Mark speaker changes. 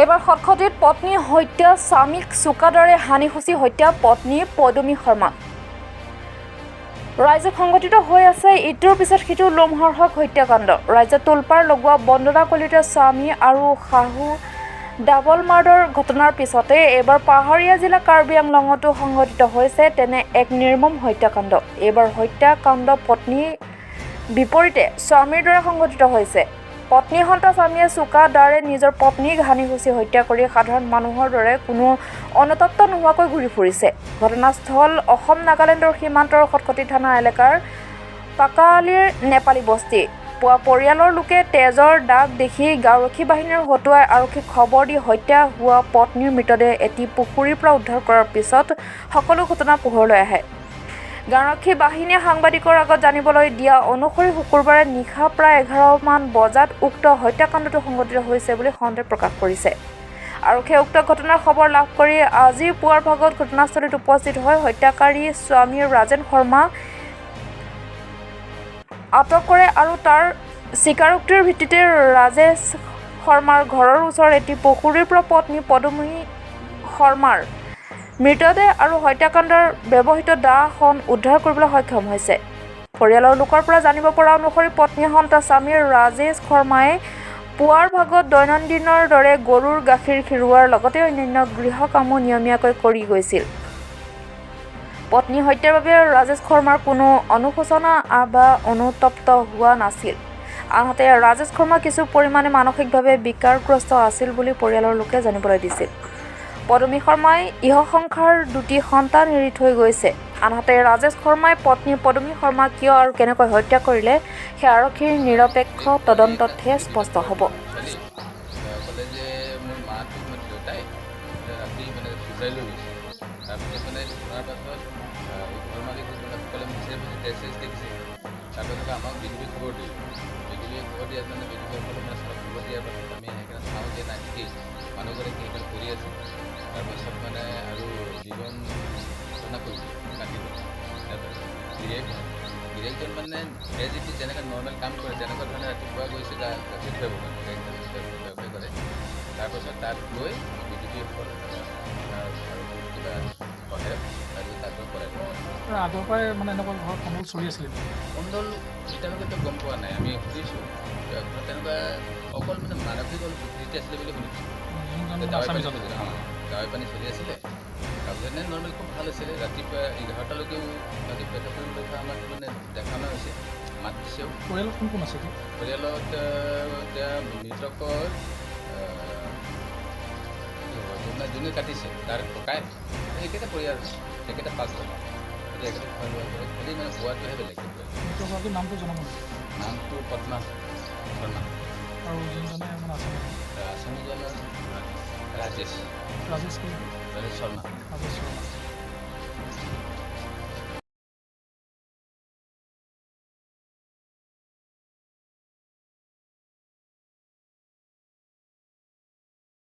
Speaker 1: এইবাৰ খটখটিত পত্নী হত্যা, স্বামীক চোকাদাৰে হানি খুচি হত্যা পত্নী পদুমী শৰ্মা। ৰাজ্যত সংঘটিত হৈ আছে ইটোৰ পিছত সিটো লোমহৰ্ষক হত্যাকাণ্ড। ৰাজ্যত তোলপাৰ লগোৱা বন্দনা কলিতা স্বামী আৰু শাহু ডাবল মাৰ্ডাৰ ঘটনাৰ পিছতে এইবাৰ পাহাৰীয়া জিলা কাৰ্বি আংলঙতো সংঘটিত হৈছে তেনে এক নিৰ্মম হত্যাকাণ্ড। এইবাৰ হত্যাকাণ্ড পত্নীৰ বিপৰীতে স্বামীৰ দ্বাৰা সংঘটিত হৈছে। পত্নী সন্তা স্বামীয়ে চোকা দাৰে নিজৰ পত্নীক হানি খুচি হত্যা কৰি সাধাৰণ মানুহৰ দৰে কোনো অনুতপ্ত নোহোৱাকৈ ঘূৰি ফুৰিছে। ঘটনাস্থল অসম নাগালেণ্ডৰ সীমান্তৰ খটখটি থানা এলেকাৰ পাকাআলিৰ নেপালী বস্তি। পুৱা পৰিয়ালৰ লোকে তেজৰ দাগ দেখি গাঁওৰক্ষী বাহিনীৰ হতুৱাই আৰক্ষীক খবৰ দি হত্যা হোৱা পত্নীৰ মৃতদেহ এটি পুখুৰীৰ পৰা উদ্ধাৰ কৰাৰ পিছত সকলো ঘটনা পোহৰলৈ আহে। গাঁওৰক্ষী বাহিনীয়ে সাংবাদিকৰ আগত জানিবলৈ দিয়া অনুসৰি শুকুৰবাৰে নিশা প্ৰায় 11মান বজাত উক্ত হত্যাকাণ্ডটো সংঘটিত হৈছে বুলি সন্দেহ প্ৰকাশ কৰিছে। আৰক্ষীয়ে উক্ত ঘটনাৰ খবৰ লাভ কৰি আজি পুৱাৰ ভাগত ঘটনাস্থলীত উপস্থিত হৈ হত্যাকাৰী স্বামী ৰাজেন শৰ্মা আটক কৰে আৰু তাৰ স্বীকাৰোক্তিৰ ভিত্তিতে ৰাজেশ শৰ্মাৰ ঘৰৰ ওচৰৰ এটি পুখুৰীৰ পৰা পত্নী পদুমী শৰ্মাৰ মৃতদেহ আৰু হত্যাকাণ্ডৰ ব্যৱহৃত দাখন উদ্ধাৰ কৰিবলৈ সক্ষম হৈছে। পৰিয়ালৰ লোকৰ পৰা জানিব পৰা অনুসৰি পত্নী সন্তা স্বামী ৰাজেশ শৰ্মাই পুৱাৰ ভাগত দৈনন্দিনৰ দৰে গৰুৰ গাখীৰ খীৰোৱাৰ লগতে অন্যান্য গৃহ কামো নিয়মীয়াকৈ কৰি গৈছিল। পত্নী হত্যাৰ বাবে ৰাজেশ শৰ্মাৰ কোনো অনুশোচনা বা অনুতপ্ত হোৱা নাছিল। আনহাতে ৰাজেশ শৰ্মা কিছু পৰিমাণে মানসিকভাৱে বিকাৰগ্ৰস্ত আছিল বুলি পৰিয়ালৰ লোকে জানিবলৈ দিছিল। পদুমী শৰ্মাই ইহসংসাৰ দুটি সন্তান এৰি থৈ গৈছে। আনহাতে ৰাজেশ শৰ্মাই পত্নী পদুমী শৰ্মাক কিয় আৰু কেনেকৈ হত্যা কৰিলে সেয়া আৰক্ষীৰ নিৰপেক্ষ তদন্ততহে স্পষ্ট হ'ব।
Speaker 2: ছোৱালী ক'লে যে মোৰ মাটো মানে দেউতাই ৰাতি মানে চুচাই লৈ গৈছে। তাৰপিছত মানে শুনাৰ পাছত এই ঘৰৰ মালিক মানে সকলে বিচাৰি বিচাৰি তেজ চেজ দেখিছে। তাৰপাছত আমাক বিজেপি খবৰ দিলে। বিজেপিয়ে খবৰ দিয়াত মানে বিজেপিসকলে মানে ছাৰক খবৰ দিয়াৰ পাছত আমি সেইকাৰণে চাওঁ যে নাই, ঠিকেই, মানুহগৰাকী সেইকাৰণে পৰি আছে। তাৰপাছত মানে আৰু যিজন ঘটনা কৰিছে, কাটিলে, গিৰিয়েক হয়। গিৰিয়েকজন মানে এজ it is যেনেকৈ নৰ্মেল কাম কৰে, তেনেকুৱা ধৰণে ৰাতিপুৱা গৈছে গাখীৰ খুৱাব কাৰণে, ব্যৱসায় কৰে। তাৰপাছত তাত গৈ বিজেপিসকল আৰু কিবা সহায়ত তাৰপিছত তাত গৈ কৰাই।
Speaker 3: আৰু আগৰ পৰাই মানে এনেকুৱা ঘৰত কণ্ডল চলি আছিলে নেকি?
Speaker 2: কণ্ডল এতিয়ালৈকেতো গম পোৱা নাই। আমি সুধিছোঁ, ঘৰত তেনেকুৱা অকল মানে মানসিক অলপ বিকৃতি আছিলে বুলি শুনিছোঁ।
Speaker 3: যোনজন মানে
Speaker 2: দাৱাই পানী
Speaker 3: আছামীজন
Speaker 2: চলি, অঁ, দাৱাই পানী চলি আছিলে। তাৰপিছত এনে নৰ্মেল খুব ভাল আছিলে। ৰাতিপুৱা 11টালৈকেও ৰাতি পেচাব কৰিবলৈ আমাক মানে দেখা নহৈছে, মাত দিছেও।
Speaker 3: পৰিয়ালত কোন কোন আছে এতিয়া?
Speaker 2: পৰিয়ালত এতিয়া মৃতকৰ কি হ'ব, যোনে যোনে কাটিছে তাৰ ককাই, একেটা পৰিয়াল, একেটা পাকঘৰ, গতিকে একেটা খোৱা লোৱা কৰে, খালি মানে হোৱাটোহে বেলেগ।
Speaker 3: মৃতগৰাকীৰ নামটো জনাব নেকি?
Speaker 2: নামটো পদ্মা শৰ্মা।
Speaker 3: আৰু যোনজনে মানে আছামী?
Speaker 2: আছামীজনৰ ৰাজেশ।
Speaker 3: ৰাজেশ কি?
Speaker 2: ৰাজেশ শৰ্মা।
Speaker 3: ৰাজেশ শৰ্মা।